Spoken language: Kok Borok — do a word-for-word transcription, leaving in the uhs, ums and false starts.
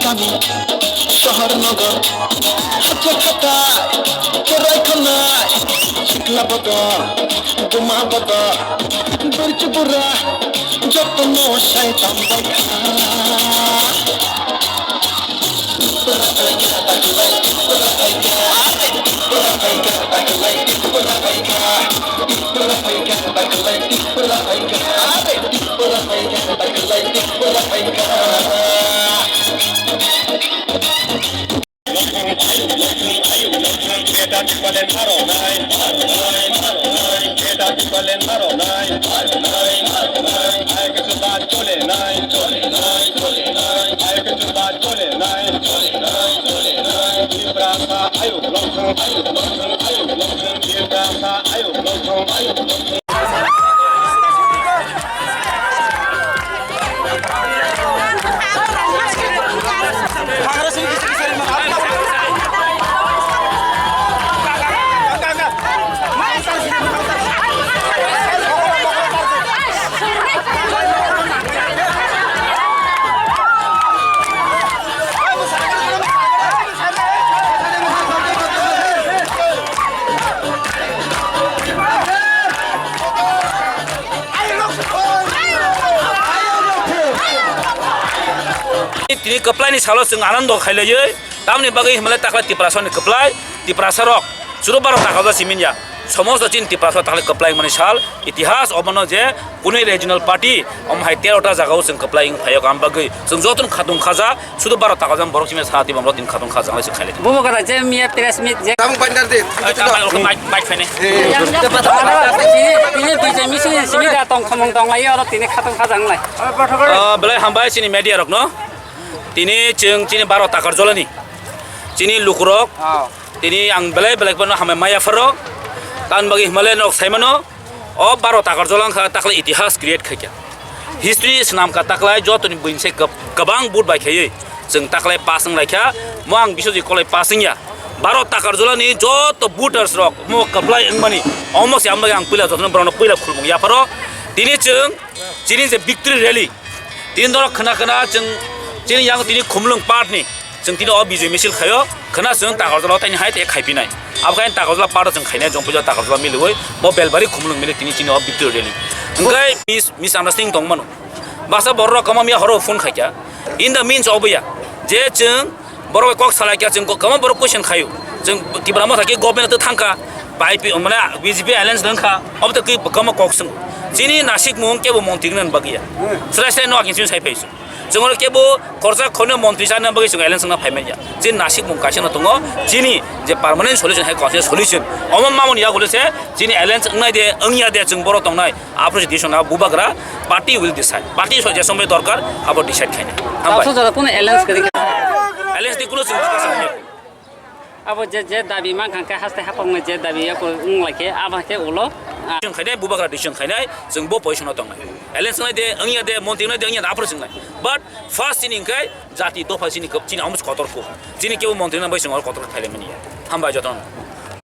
Sohor nogo, hapya khata, cherai khana, sikla bodo, buma bodo, burju bura, jotono sai tambai kha. Tini kwplaini salo chwng anando khailaiwi, tamni bagwi hwnmale takla Tiprasani kwplai, Tiprasarok chwrwp baro takajak simi ya. Somosto chini Tiprasa takla kwplai mani sal, itihas obono je kunui regional party, omo hai tero ta jagao chwng kwplai wng phaio, am bagwi chwng jotono khatung khaja, sudu baro takajak borok simi sa tibang rok tin khatung khaja, chwng khailai. Bubo kada je miya press meet je. Tabuk bandar di. Ai, tabuk mic, mic phainai. Tini, tini B J P sini simi da tong khomong tong lai, oro tini khatung khaja wng lai. Ah, belai hambai chini media rokno. Tini chwng chini baro Takarjolani chini lukurok, tini ang belai belai bono hambai maya pharo. Tamni bagwi hwnmale nok saimano, o baro Takarjola wngkha takla itihas create khaikha, history swnamkha taklai jotoni buini se kwb-, kwbang vote bai khaiwi chwng taklai pass wnglaikha. Mo ang Biswajit Koloi pass wngya, baro Takarjolani joto voters rok mo kwplai wngmani, omo se ang bagwi ang puila jotono borokno puila khulumung yapharo. Tini chwng chini je victory rally, tini norok khna khna chwng chini yang tini Khumulwng part ni chwng tini o Bijay misil khaio, khna chwng Takarjala o taini hai te khaipinai. Abo khe Takarjala part o chwng khainai, jompuja Takarjala miliwi bo Belbari Khumulwng mili tini chini o victory rally. Hwnkhe mis-, misunderstanding tong mano. Baksa borok rok kwmamya horo phone khaikha. In the means oboya je chwng borok bai kok salai kha, chwng kwbangma borok question khaio. Chwng Tipra Motha khe government twi thangkha, bai pi-, mane B J P alliance wngkha, obo twi kwbangma kok swngo. Chini nasikmung kebo montri gwnang bagwi ya. Srai srai no akin chini sai phaisu. Chwng oro kebo khorsa khorno montri chana bagwi chwng alliance wngna phai manya. Chini nasikmung kaisa no tongo, chini je permanent solution hai kaisa solution. Omo mamoni yagulo se chini alliance wngnai de wngya de chwng borok tongnai. Aphuru se decision na bubagra party will decide. Party so je somoi dorkar abo decide khaina. Hambai. Tabuk jora kuno alliance kwrwi kha? Alliance di kuno chwng discussion khaina. Abo je, je dabi mankha khe haste haphangni je dabi yako wng lai khe abo khe ulo. Decision khainai, bubagra decision khainai, chwng bo position o tongnai. Alliance nai de, wngya de, montri nai de, wngya de, aphuru chwng nai. But first chini hwnkhe jati dopha chini kwb-, chini omo kotor kho. Chini kebo montri nang bai chwng oro kotor khe phailai mani ya. Hambai jotono.